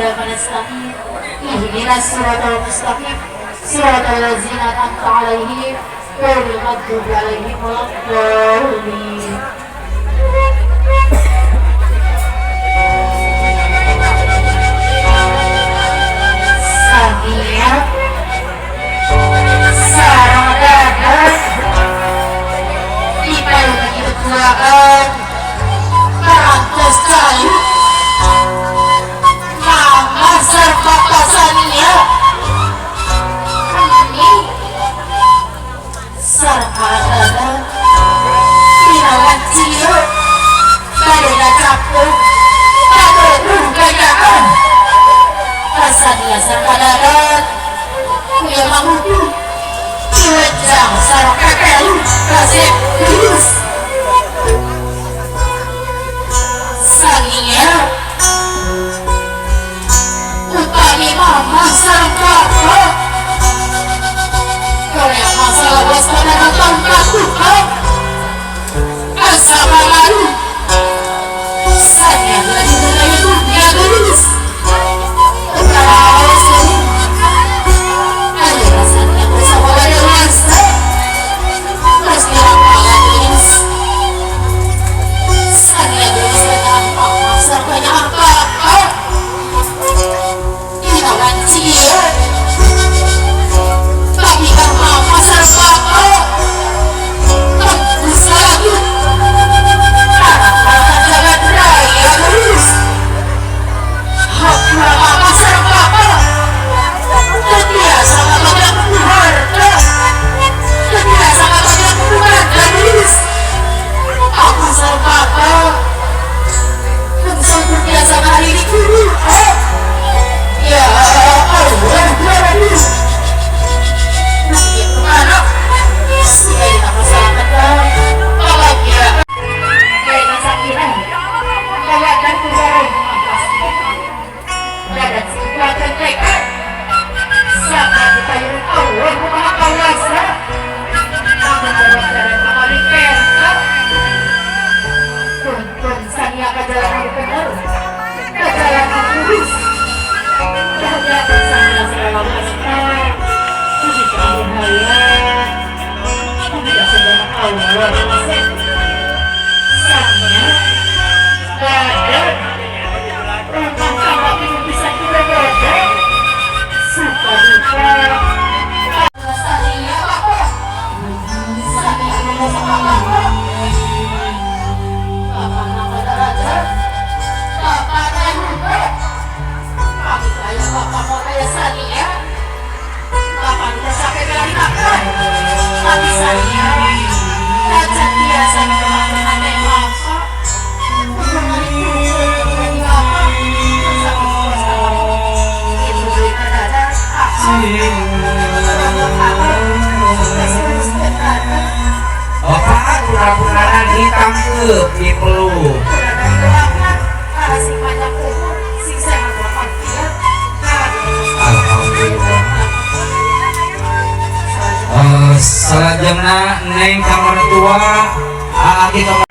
Iyyaka nasta'in. Ihdinas siratal mustaqim. Siratal ladzina an'amta 'alaihim ghairil maghdubi 'alaihim waladdallin. Sania sareng dados dipayungi ketuaan parantos kayu mama sareng papa Sania ini sareng dados pinawan ciu badana capung badana gayaan Sania sareng dados kuya mahudu diwejang sareng kekelu kasih virus Sania utami mama sareng papa korea masalah waspada nonton duka asa malu Sania lagi mulai dunia gelis. Bapak pura-puraan hitam ke dipeluk. Alhamdulillah. Salajengna neng ka mertua, aki ka